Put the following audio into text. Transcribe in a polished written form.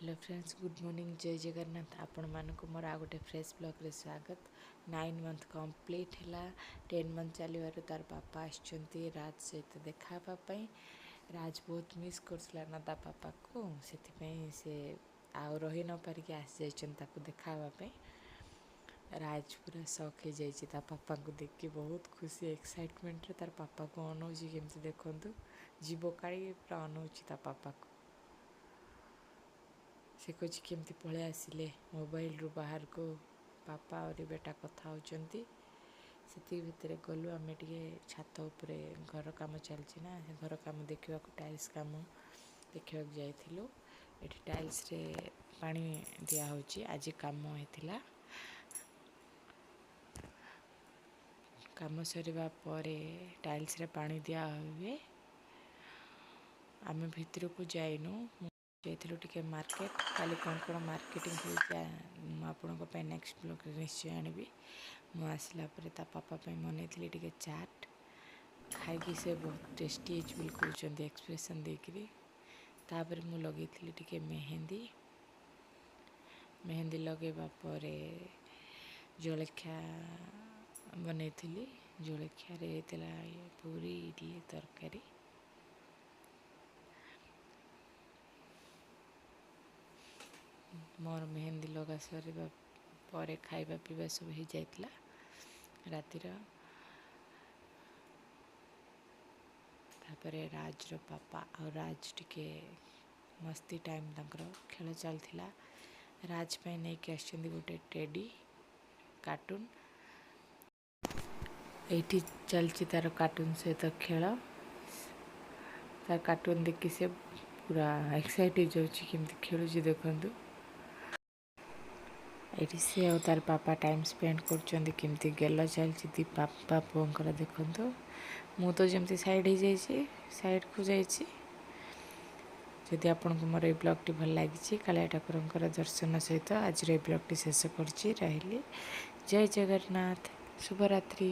Hello friends, good morning, ଜୟ ଜଗନ୍ନାଥ। ଆପଣମାନଙ୍କୁ ମୋର ଆଉ ଗୋଟେ ଫ୍ରେଶ୍ ବ୍ଲଗ୍ରେ ସ୍ୱାଗତ। 9 ମନ୍ଥ କମ୍ପ୍ଲିଟ୍ ହେଲା, 10 ମନ୍ଥ ଚାଲିବାରୁ ତାର ବାପା ଆସିଛନ୍ତି ରାଜ ସହିତ ଦେଖା ହେବା ପାଇଁ। ରାଜ ବହୁତ ମିସ୍ କରୁଥିଲା ନା ତା ପାପାକୁ, ସେଥିପାଇଁ ସେ ଆଉ ରହି ନ ପାରିକି ଆସିଯାଇଛନ୍ତି ତାକୁ ଦେଖା ହେବା ପାଇଁ। ରାଜ ପୁରା ସକ୍ ହେଇଯାଇଛି ତା ପାପାଙ୍କୁ ଦେଖି, ବହୁତ ଖୁସି, ଏକ୍ସାଇଟମେଣ୍ଟରେ ତାର ପାପାକୁ ଅନଉଛି କେମିତି ଦେଖନ୍ତୁ, ଯିବ କାଢ଼ିକି ପୁରା ଅନଉଛି ତା ପାପାକୁ। ସେ କହୁଛି କେମିତି ପଳେଇ ଆସିଲେ ମୋବାଇଲରୁ ବାହାରକୁ। ବାପା ଆହୁରି ବେଟା କଥା ହେଉଛନ୍ତି। ସେତିକି ଭିତରେ ଗଲୁ ଆମେ ଟିକେ ଛାତ ଉପରେ, ଘର କାମ ଚାଲିଛି ନା, ସେ ଘର କାମ ଦେଖିବାକୁ, ଟାଇଲ୍ସ କାମ ଦେଖିବାକୁ ଯାଇଥିଲୁ। ଏଠି ଟାଇଲ୍ସରେ ପାଣି ଦିଆହେଉଛି, ଆଜି କାମ ହେଇଥିଲା। କାମ ସରିବା ପରେ ଟାଇଲ୍ସରେ ପାଣି ଦିଆ ହୁଏ। ଆମେ ଭିତରକୁ ଯାଇନୁ, ଯାଇଥିଲୁ ଟିକେ ମାର୍କେଟ। କାଲି କ'ଣ କ'ଣ ମାର୍କେଟିଂ ହେଇଛି ମୁଁ ଆପଣଙ୍କ ପାଇଁ ନେକ୍ସଟ ବ୍ଲଗ୍ରେ ନିଶ୍ଚୟ ଆଣିବି। ମୁଁ ଆସିଲା ପରେ ତା ପାପା ପାଇଁ ବନେଇଥିଲି ଟିକେ ଚାଟ୍, ଖାଇକି ସେ ବହୁତ ଟେଷ୍ଟି ହେଇଛି ବୋଲି କହୁଛନ୍ତି ଏକ୍ସପ୍ରେସନ୍ ଦେଇକିରି। ତାପରେ ମୁଁ ଲଗେଇଥିଲି ଟିକେ ମେହେନ୍ଦି। ମେହେନ୍ଦି ଲଗେଇବା ପରେ ଜଳଖିଆ ବନେଇଥିଲି। ଜଳଖିଆରେ ହେଇଥିଲା ପୁରୀ, ଇଡ଼ଲି, ତରକାରୀ। ମୋର ମେହେନ୍ଦି ଲଗା ସରିବା ପରେ ଖାଇବା ପିଇବା ସବୁ ହେଇଯାଇଥିଲା ରାତିର। ତାପରେ ରାଜର ପାପା ଆଉ ରାଜ ଟିକେ ମସ୍ତି ଟାଇମ୍, ତାଙ୍କର ଖେଳ ଚାଲିଥିଲା। ରାଜ ପାଇଁ ନେଇକି ଆସିଛନ୍ତି ଗୋଟେ ଟେଡି କାର୍ଟୁନ୍। ଏଇଠି ଚାଲିଛି ତାର କାର୍ଟୁନ୍ ସହିତ ଖେଳ। ତାର କାର୍ଟୁନ୍ ଦେଖି ସେ ପୁରା ଏକ୍ସାଇଟ୍ ହେଇଯାଉଛି, କେମିତି ଖେଳୁଛି ଦେଖନ୍ତୁ। ଏଇଠି ସେ ଆଉ ତାର ପାପା ଟାଇମ୍ ସ୍ପେଣ୍ଡ କରୁଛନ୍ତି, କେମିତି ଗେଲ ଚାଲିଛି ଦି ବାପା ପୁଅଙ୍କର ଦେଖନ୍ତୁ। ମୁଁ ତ ଯେମିତି ସାଇଡ଼୍ ହେଇଯାଇଛି, ସାଇଡ଼୍କୁ ଯାଇଛି। ଯଦି ଆପଣଙ୍କୁ ମୋର ଏଇ ବ୍ଲଗ୍ଟି ଭଲ ଲାଗିଛି, କାଳିଆ ଠାକୁରଙ୍କର ଦର୍ଶନ ସହିତ ଆଜିର ଏଇ ବ୍ଲଗ୍ଟି ଶେଷ କରୁଛି। ରହିଲି, ଜୟ ଜଗନ୍ନାଥ, ଶୁଭରାତ୍ରି।